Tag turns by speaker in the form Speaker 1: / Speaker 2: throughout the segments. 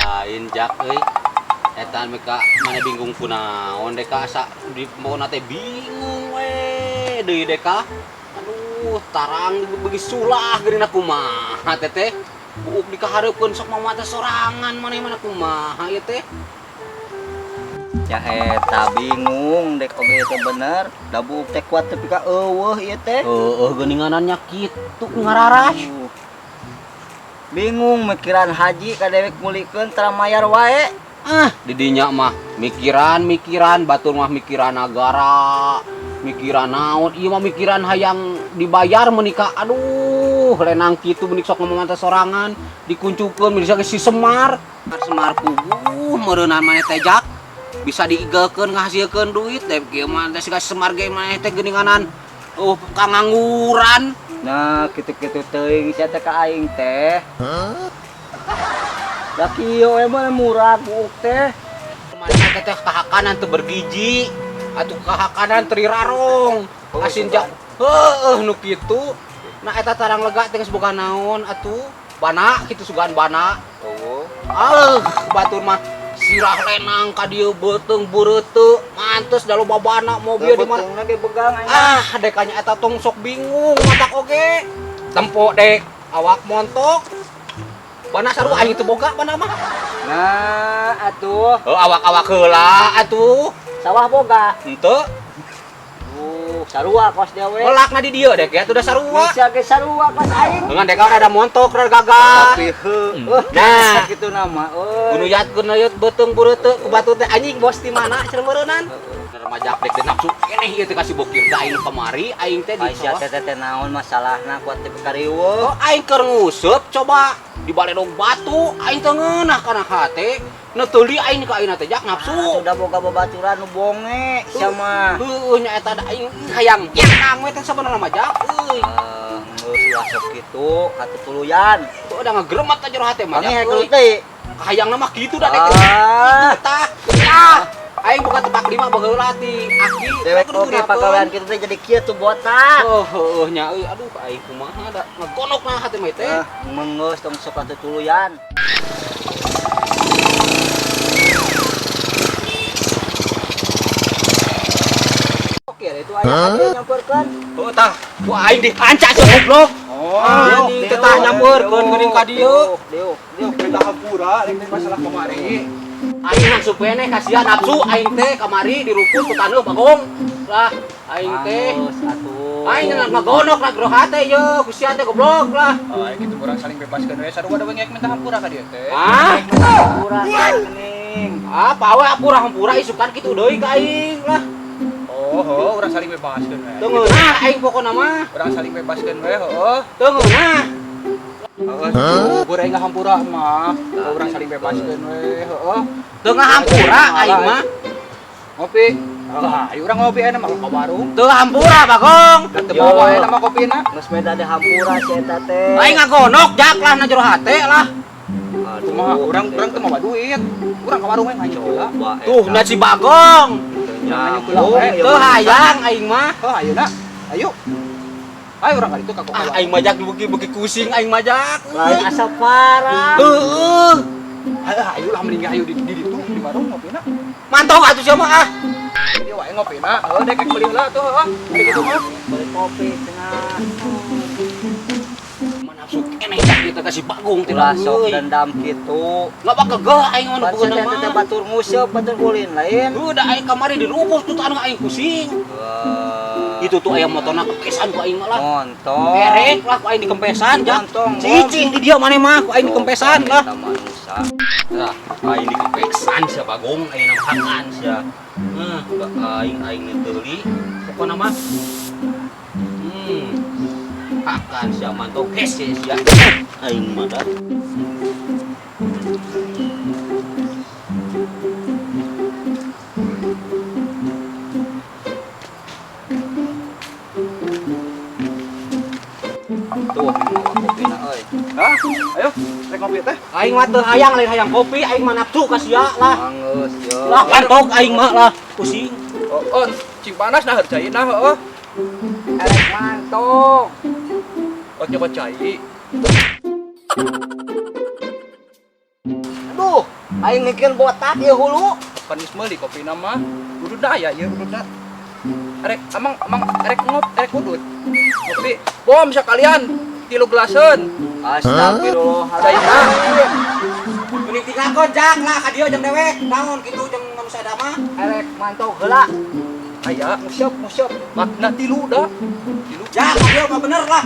Speaker 1: Lain jak euy. Eta mereka mana bingung kunaon deka asa di pokona teh bingung we deui deka. Aduh, tarang beugi sulah geuning kumaha teh teh. Buuk dikahareupeun sok mama teh sorangan maneh mana kumaha ieu teh.
Speaker 2: Ya eta bingung dek oge teh bener. Da buuk teh kuat tepi ka eueuh ieu teh.
Speaker 1: Heueuh geuninganannya kitu ngararas.
Speaker 2: Bingung mikiran haji ka dewek mulikeun tara mayar wae.
Speaker 1: Ah, didinya mah mikiran-mikiran batur mah mikiran nagara, mikiran naon, ieu mah mikiran hayang dibayar menikah. Aduh, lenang kitu meunik sok ngomong teh sorangan, dikuncukeun bisa si Semar. Semar puguh meureunan maneh teh jak bisa diigelkeun ngahasilkeun duit teh kieu mah teh siga Semar ge maneh teh geuninganan. Oh, kangangguran.
Speaker 2: Nah, kitu-kitu teuing sia teh ka aing teh. Da kieu we mah murah buuk teh.
Speaker 1: Maneh teh kahakanan teu bergizi atuh kahakanan teu rarong. Asin jak heueuh nu kitu. Nah eta tarang lega teh geus boga naon atuh. Bana kitu sugan bana.
Speaker 2: Oh.
Speaker 1: Ah, batur mah sirah lenang ka dieu beuteung beureuteu mantes da loba bana mobil di mana.
Speaker 2: Beuteungna ge begang aing.
Speaker 1: Ah, dekanya eta tong sok bingung matak oge. Tempo dek awak montok. Bana sarua aing teu boga bana mah.
Speaker 2: Nah, atuh
Speaker 1: Oh, awak-awak heula atuh.
Speaker 2: Sawah boga.
Speaker 1: Henteu.
Speaker 2: Sarua kos dia we.
Speaker 1: Melakna di dieu dek ya tuh da sarua.
Speaker 2: Bisa ge sarua kos aing.
Speaker 1: Dengan dek ada montok rada gagah.
Speaker 2: Tapi heueuh.
Speaker 1: Nah.
Speaker 2: Kitu nama euy.
Speaker 1: Kudu yatkeun yeuh beuteung beureuteu ku batur teh anjing bos di mana cenah meureunnan. Majak dek teh nafsu keneh ieu teh kasih bokir da aing kamari aing teh di
Speaker 2: Ai sia
Speaker 1: sawah.
Speaker 2: teh teh naon masalahna kuat teh kariweuh.
Speaker 1: Oh, aing keur nguseup coba di baledog batu aing teh ngeunah kana hate. Nu teuli aing ka ayeuna teh jak nafsu.
Speaker 2: Sudah boga babaturan nu bonge sia mah.
Speaker 1: Heueuh nya eta da aing hayang nyangkang we teh sabenerna mah jak euy.
Speaker 2: Geus ulah sok kitu katutuluyan.
Speaker 1: Tuh udah ngegeremet aja jero hate mah.
Speaker 2: Pangi
Speaker 1: Jak,
Speaker 2: gelut
Speaker 1: euy.
Speaker 2: deui.
Speaker 1: Kahayangna mah kitu da dek.
Speaker 2: Ah.
Speaker 1: Tah. Ah. Aing buka tepak lima baheula ti aki.
Speaker 2: Dewek
Speaker 1: Kudu
Speaker 2: oge
Speaker 1: gunakeun.
Speaker 2: pagawean kitu teh jadi kieu tuh botak.
Speaker 1: Oh, heueuh nya euy aduh aing kumaha da ngegonok na hate mah teh.
Speaker 2: Ah, mengeus tong sok katutuluyan. Oke, itu aya aya nyamperkeun.
Speaker 1: Heuh tah, ku aing dipanca sia goblok.
Speaker 3: Oh,
Speaker 1: Anjing teh tah nyamperkeun geuning ka dieu.
Speaker 2: Deuk, deuk.
Speaker 3: Minta hampura rek masalah kamari.
Speaker 1: Aing nafsu keneh kasihan nafsu aing teh kamari dirupus ku taneuh bagong. Lah, aing teh
Speaker 2: Geus atuh.
Speaker 1: aing ngegonok lah jero hate ye, ku sia teh goblok lah.
Speaker 3: Ah, kitu urang saling bebaskeun we sarua da we minta hampura ka dieu teh.
Speaker 1: Ah,
Speaker 2: Hampura geuning.
Speaker 1: ah pawe hampura hampura isukan kitu deui ka aing lah.
Speaker 3: Oh, heuh, urang saling bebaskeun we.
Speaker 1: Teu ngeunah aing pokona mah.
Speaker 3: Urang saling bebaskeun we, heuh.
Speaker 1: Teu ngeunah.
Speaker 3: Heuh, syukur aing hampura mah. Urang saling bebaskeun we, heuh.
Speaker 1: Teu ngahampura aing mah.
Speaker 3: Ngopi. Ah, ayo urang ngopi ayeuna mah ka warung.
Speaker 1: Teu hampura bagong.
Speaker 3: Da teu bawa ayeuna mah kopina.
Speaker 2: Geus beda de hampura si eta teh.
Speaker 1: Aing ngagonok jak lah na jero hate lah.
Speaker 3: Kumaha urang urang teu mawa duit. Urang ka warung we nganyuk heula.
Speaker 2: Coba
Speaker 1: Tuh na si Bagong.
Speaker 3: Nganyuk heula we.
Speaker 1: Teu hayang aing mah.
Speaker 3: Heuh, ayeuna. Ayo. Ayo urang ka ditu ka
Speaker 1: Ah, aing majak beuki-beuki kusing aing majak.
Speaker 2: Lain asa parah.
Speaker 1: Heueuh.
Speaker 3: Ayo, ayo lah mending ayo di ditu di warung ngopina.
Speaker 1: Mantau atuh sia mah ah.
Speaker 3: Dia wae ngopina. Heuh, dek beli heula tuh, heuh. Beli kitu mah.
Speaker 2: Beli kopi cenah.
Speaker 1: Mah nafsu keneh jak ieu teh ka si Bagong teh
Speaker 2: Ulah sok
Speaker 1: euy.
Speaker 2: dendam kitu.
Speaker 1: Ngapa kegeh aing mah nu
Speaker 2: Pan
Speaker 1: peugeuna
Speaker 2: sia teh teh
Speaker 1: mah.
Speaker 2: batur nguseup, batur ulin lain.
Speaker 1: Heuh da aing kamari dirubus tuh tanah aing pusing. Itu tuh ayam motona kempesan ku aing mah lah.
Speaker 2: Montong.
Speaker 1: Erek lah ku aing dikempesan jak.
Speaker 2: Montong.
Speaker 1: Cicing di dia maneh mah ku aing dikempesan lah.
Speaker 2: Eta manusia.
Speaker 1: Lah, aing dikempesan sia Bagong, aing namakan sia. Heuh, aing aing teuli pokona mah. Hakan sia mantau hese sia. Aing mah dah.
Speaker 2: Tuh, mawa kopina euy.
Speaker 3: Hah? Ayo, rek ngopi teh.
Speaker 1: Aing mah teu hayang lain hayang kopi, aing mah nafsu ka sia lah.
Speaker 2: Geus yo.
Speaker 1: Lah kantok aing mah lah, pusing.
Speaker 3: Oh, oh, cing panas nah cai nah heuh.
Speaker 2: Erek mantong.
Speaker 3: Oh, coba cai.
Speaker 2: Aduh. Aing mikir botak ieu hulu.
Speaker 3: Pan geus meuli kopina mah. Ududna aya ieu ududna. Erek amang amang erek ngop, erek udud. Ngopi. Bom sekalian 3 gelaseun.
Speaker 2: Astagfirullahaladzim.
Speaker 1: Mending tinggalkeun jak lah ka dieu jeung dewek. Naon kitu jeung manusia mah.
Speaker 2: Erek mantau heula.
Speaker 3: Aya,
Speaker 2: Musyop, musyop.
Speaker 3: makna 3 da. 3.
Speaker 1: Jak ka dieu mah bener lah.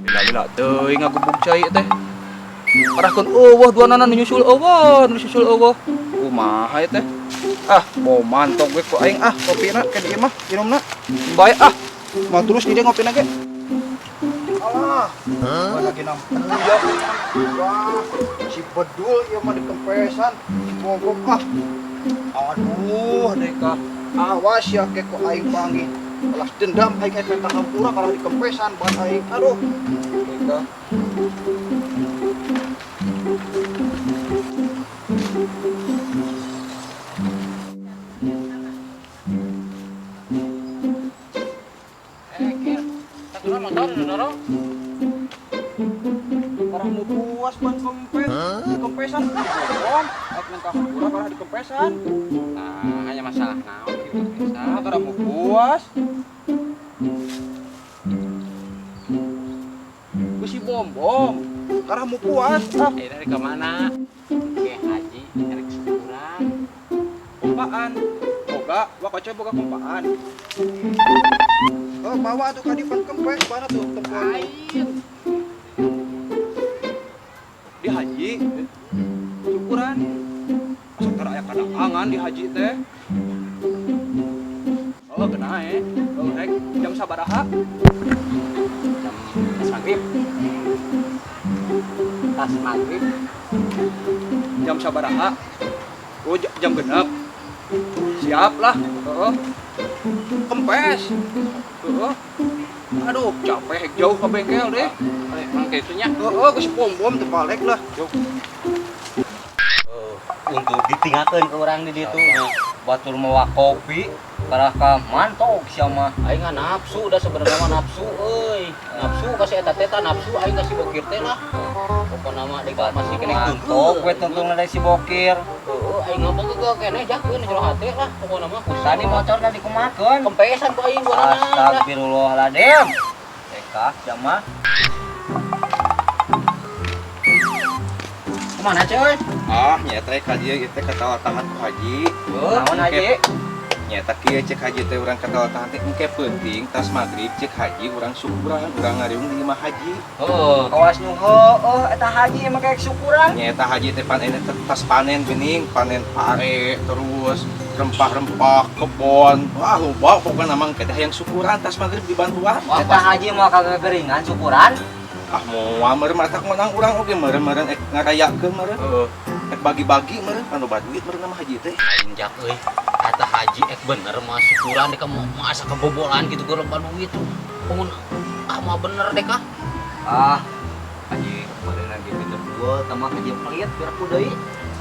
Speaker 3: Lila-lila teuing ngagebug cai teh. Arahkeun eueuh duanana nu nyusul eueuh, nu nyusul eueuh. Kumaha ieu teh? Ah, mau mantog we ku aing ah kopina ke dieu mah minumna. Bae ah. Mau terus di dieu ngopina ge.
Speaker 4: Alah, mana lagi nampuya. Wah, si bedul ieu mah dikempesan, mogok ah. Aduh, deka. Awas ya ke ku aing panggih. Balas dendam aing eta ka hampura kalah dikempesan buat aing. Aduh, deka.
Speaker 1: Eh, Kir. Satuan motor dorong.
Speaker 3: Orang mau puas ban kempes, dikempesan. Bom, rek minta hampura kalah dikempesan.
Speaker 1: Nah, hanya masalah naon kieu kempesan.
Speaker 3: Ah, orang mau puas. Ku si bom bom, karena mau puas ah.
Speaker 1: Eh, dari ke mana? Ke haji, erek syukuran.
Speaker 3: Kompaan. Boga, wakoce boga kompaan.
Speaker 4: Oh, bawa tuh ka di pan kempes, mana tuh tempoan.
Speaker 1: Lain.
Speaker 3: Di haji syukuran. Asa teu aya kadaangan di haji teh. Oh, kena eh. Oh, rek jam sabaraha?
Speaker 1: Jam tas maghrib. Tas maghrib.
Speaker 3: Jam sabaraha? Oh, jam 6. Siap lah. Heeh. Kempes. Heeh. Aduh, capek jauh ke bengkel deh.
Speaker 1: Emang kayak itunya.
Speaker 3: Heeh, geus bom-bom teu balik lah.
Speaker 2: Untuk ditinggalkeun ke urang di ditu. Batur mawa kopi, kalah ka mantog sia mah.
Speaker 1: Aing mah nafsu udah sebenarnya mah nafsu euy. Nafsu kasih eta teh tah nafsu aing kasih bokir teh lah. Pokona mah deui masih keneh
Speaker 2: Tuntuk we tungtungna deui si bokir.
Speaker 1: Heeh, aing ngomong ge keneh jakeun jero hate lah pokona mah pusing.
Speaker 2: Tadi motorna dikumakeun.
Speaker 1: Kempesan ku aing duanana.
Speaker 2: Astagfirullahaladzim. Eka sia mah.
Speaker 1: Kemana ceuy?
Speaker 5: Ah, nyata ka dieu ieu teh katawa tahan ku haji.
Speaker 2: Naon haji?
Speaker 5: Nyata kieu cek haji teh urang katawa tahan teh engke penting tas magrib cek haji urang syukuran, urang ngariung di imah haji.
Speaker 1: Heeh.
Speaker 2: Kawas nu heueuh eta haji emang kayak syukuran.
Speaker 5: Nyata haji teh pan ini teh tas panen geuning, panen pare terus rempah-rempah kebon. Wah, loba pokona mah engke teh hayang syukuran tas magrib dibantuan.
Speaker 1: Wah,
Speaker 2: Eta haji moal kagageringan syukuran.
Speaker 5: Ah, moal meureun matak menang urang oge meureun-meureun ek ngarayakeun meureun.
Speaker 1: Heeh.
Speaker 5: Ek bagi-bagi meureun anu duit meureun mah haji teh.
Speaker 1: Aing jak euy. Eta haji ek bener mah syukuran dek mau asa kebobolan gitu ge loba duit tuh. Bangun ah mah bener dek ah.
Speaker 2: Ah, haji kemarin lagi pinter dua, tambah haji pelit biar aku deui.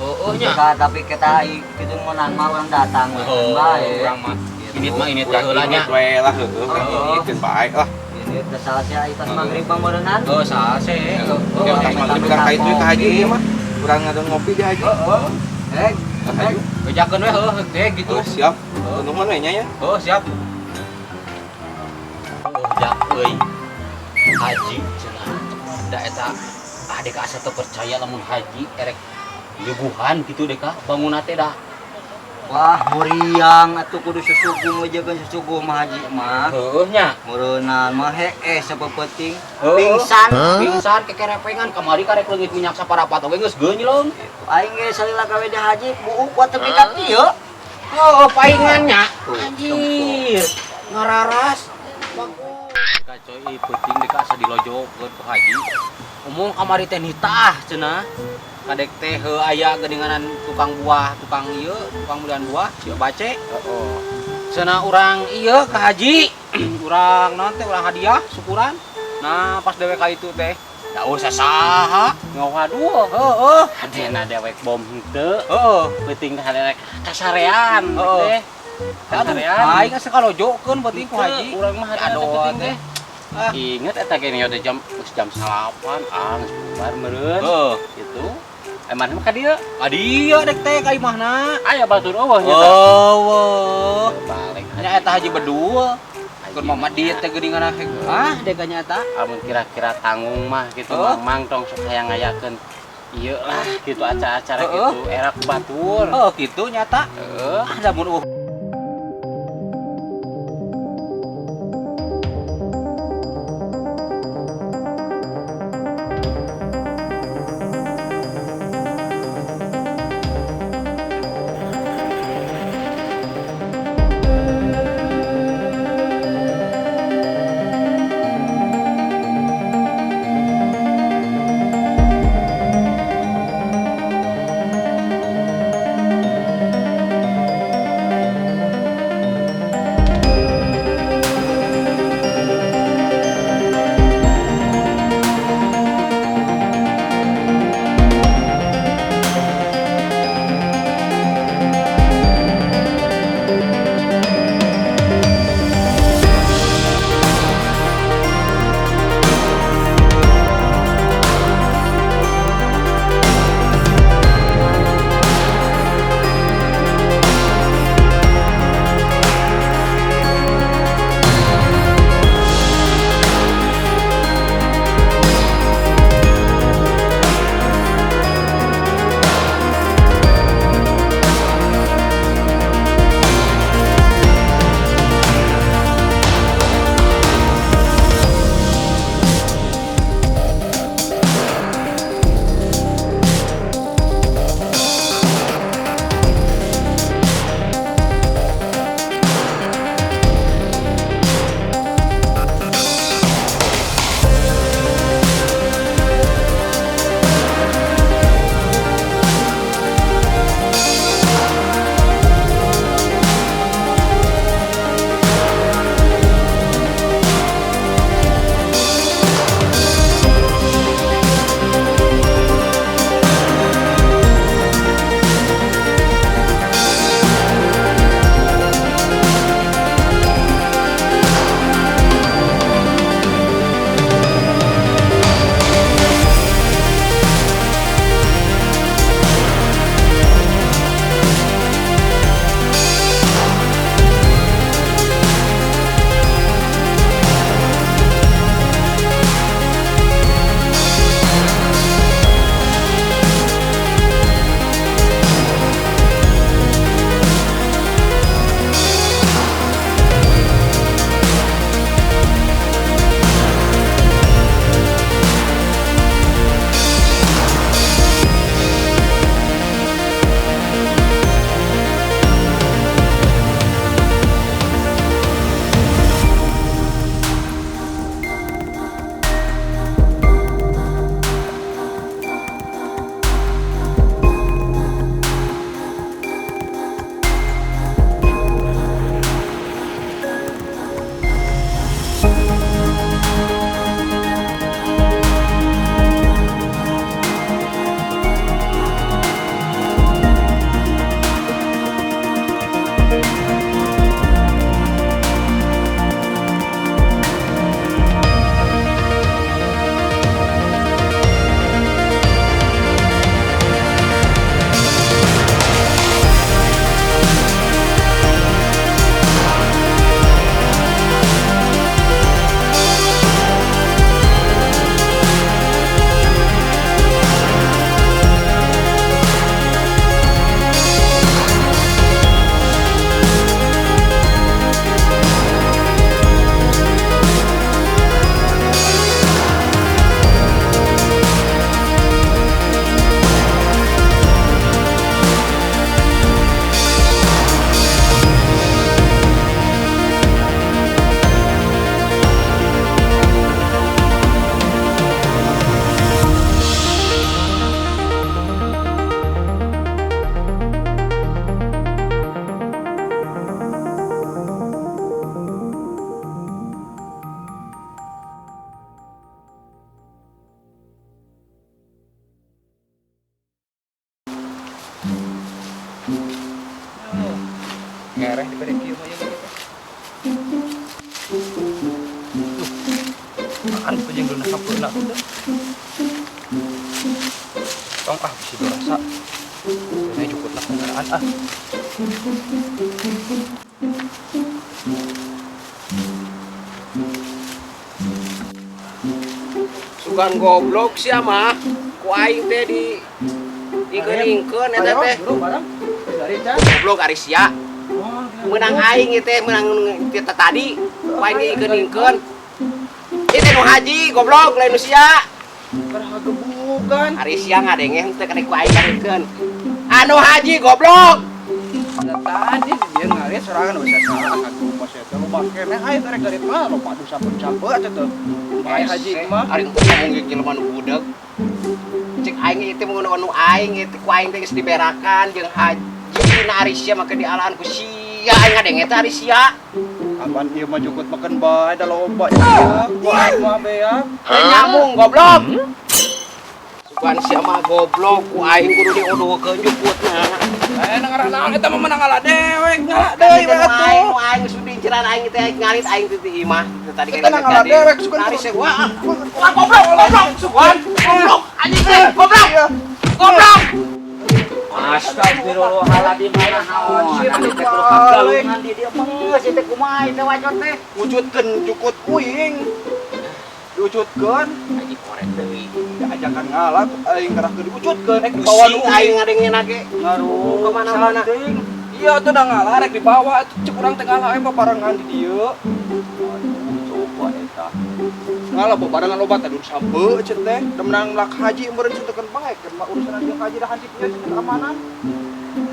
Speaker 1: Heeh nya.
Speaker 2: Jika tapi kita kitu menang mah urang datang we
Speaker 1: Oh,
Speaker 2: bae.
Speaker 1: urang mah.
Speaker 2: Gitu.
Speaker 1: Ini mah ini teh
Speaker 5: Urang
Speaker 1: heula nya.
Speaker 5: init we lah heueuh urang
Speaker 2: Heeh.
Speaker 5: initkeun bae lah.
Speaker 2: Ini teh salah sia tas maghrib mah meureunnan.
Speaker 1: Oh, sase.
Speaker 5: Ya,
Speaker 2: Oh,
Speaker 5: tas maghrib urang ka itu ka haji ieu mah. Urang ngadon ngopi di haji.
Speaker 2: Heeh. Eh,
Speaker 5: Haji.
Speaker 1: Bejakeun we heueuh teh gitu.
Speaker 5: Oh, siap. Nuhun we nya ya.
Speaker 1: Oh, siap. Oh, jak euy. Haji cenah. Da eta ah deka asa teu percaya lamun haji erek nyuguhan gitu deka bangunna teh da.
Speaker 2: Wah, muriang atuh kudu susuguh ngejekeun susuguh mah haji mah.
Speaker 1: Heueuh nya.
Speaker 2: Meureunnan mah heeh sapeupeting.
Speaker 1: Heueuh.
Speaker 2: Pingsan.
Speaker 1: Pingsan kekerepengan kamari karek leungit minyak saparapat oge geus geunyleung.
Speaker 2: Aing ge salila gawe di haji buuk kuat tepi ka kieu.
Speaker 1: Heueuh paingannya.
Speaker 2: Tuh,
Speaker 1: Anjir. Ngararas. Bagus. Kacoy peuting deka asa dilojokeun ku haji. Omong kamari teh nitah cenah. Kadek teh heuh aya geuninganan tukang buah, tukang ieu, tukang belian buah, si bace.
Speaker 5: Heeh.
Speaker 1: Cenah urang ieu ka haji. Urang naon teh urang hadiah syukuran. Nah, pas dewek ka itu teh da usah saha.
Speaker 3: Ngawaduh, heeh.
Speaker 1: Hadena dewek bom henteu.
Speaker 3: Heeh.
Speaker 1: Peuting teh hadena kasarean
Speaker 3: Heeh.
Speaker 1: teh.
Speaker 3: Kasarean.
Speaker 1: Aing asa kalojokeun peuting ku haji.
Speaker 3: Urang mah hadena teh
Speaker 1: Aduh,
Speaker 3: peuting
Speaker 1: teh.
Speaker 3: teh. Ah.
Speaker 1: Ingat eta gini udah jam geus jam 9, ah geus bubar meureun.
Speaker 3: Heeh.
Speaker 1: Gitu.
Speaker 6: Maneh mah ka dieu?
Speaker 1: Ka dieu dek teh ka imahna.
Speaker 6: Aya batur eueuh nya tah.
Speaker 1: Eueuh.
Speaker 6: Balik.
Speaker 1: Nya eta Haji Bedul. Keur mah dieu teh geuningan ah dek nya eta.
Speaker 6: Amun kira-kira tanggung mah gitu mang tong sok hayang ngayakeun ieu lah gitu acara-acara gitu era ku batur.
Speaker 1: Oh gitu nyata.
Speaker 6: Heeh.
Speaker 1: Ah da mun eueuh
Speaker 3: Ngereh dibere kieu mah ieu mah teh. Makan tuh jeung duna sampeuna teh. Tong ah bisi dirasa. Ini jukutna kendaraan ah.
Speaker 1: Sugan goblok sia mah. Ku aing teh di dikeringkeun eta teh. Goblok ari sia. Meunang aing ieu teh meunang teh tadi. Ku aing dikeringkeun. Ieu teh nu haji goblok lain nu sia.
Speaker 3: Gebukan.
Speaker 1: Ari sia ngadenge teh kena ku aing karingkeun. Anu haji goblok.
Speaker 3: Tadi dia ngarit sorangan bisa salah aku mah sia teh loba keneh aing rek garit mah loba dosa pencape atuh teh. Bae haji mah.
Speaker 1: Ari ngomong ge jelema nu budeg. Cek aing ieu teh mun anu aing ieu teh ku aing teh geus diberakan jeung haji na ari sia make dialahan ku sia aing ngadenge teh ari sia.
Speaker 3: Apan ieu mah jukut makan bae da loba ieu. Ku aing mah beak.
Speaker 1: Teu nyambung goblok. Sugan sia mah goblok ku aing kudu diodohkeun jukutna.
Speaker 3: Eh ngarah naon eta mah menang ngala dewek, ngala deui we atuh.
Speaker 1: Aing aing geus diinceran aing teh ngarit aing teh di imah. Tadi
Speaker 3: Eta ngala dewek sugan.
Speaker 1: Ari sia wah. Wah goblok goblok sugan. Goblok anjing teh goblok. Goblok. Astagfirullahaladzim mana naon. Ari teh kudu kagalungan di dieu mah geus teh kumaha teh wacot teh.
Speaker 3: Wujudkeun jukut uing. Diwujudkeun.
Speaker 1: Haji koret deui.
Speaker 3: Diajakan ngala aing ngarah keur diwujudkeun rek dibawa nu
Speaker 1: Aing ngadengena ge.
Speaker 3: Ngaruh
Speaker 1: Ke mana-mana.
Speaker 3: Iya tuh dah ngalah rek dibawa atuh cek urang teh ngalah aing babarengan di dieu.
Speaker 2: Aduh, coba eta.
Speaker 3: Ngalah babarengan loba teh sampe ceuk teh. Da menang lak haji meureun cenah teu bae keur mah urusan jeung haji da hansipnya cenah keamanan.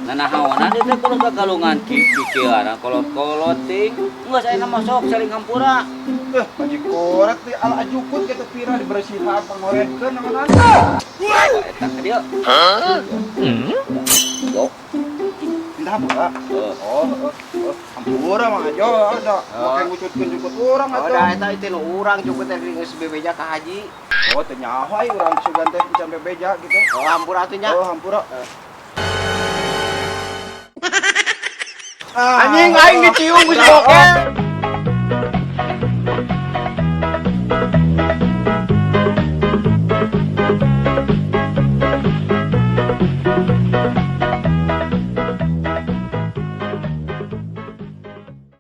Speaker 2: Nah nahaonan ieu teh kudu kagalungan kieu-kieuan kolot-kolot ting. Geus ayeuna mah sok saling hampura.
Speaker 3: Haji koret teh ala jukut kitu pira dibersihan pangoretkeun naonan.
Speaker 2: Eta ka dieu. Yok.
Speaker 3: Minta hampura. Oh, hampura mah aja ada. Make ngucutkeun jukut urang
Speaker 1: Oh,
Speaker 3: atuh.
Speaker 1: da eta itu nu urang jukut teh geus bebeja ka haji.
Speaker 3: Oh, teu nyaho ai urang sugan teh can bebeja gitu.
Speaker 1: Oh, hampura atuh nya.
Speaker 3: Oh, hampura.
Speaker 1: Anjing aing dicium ku si boker.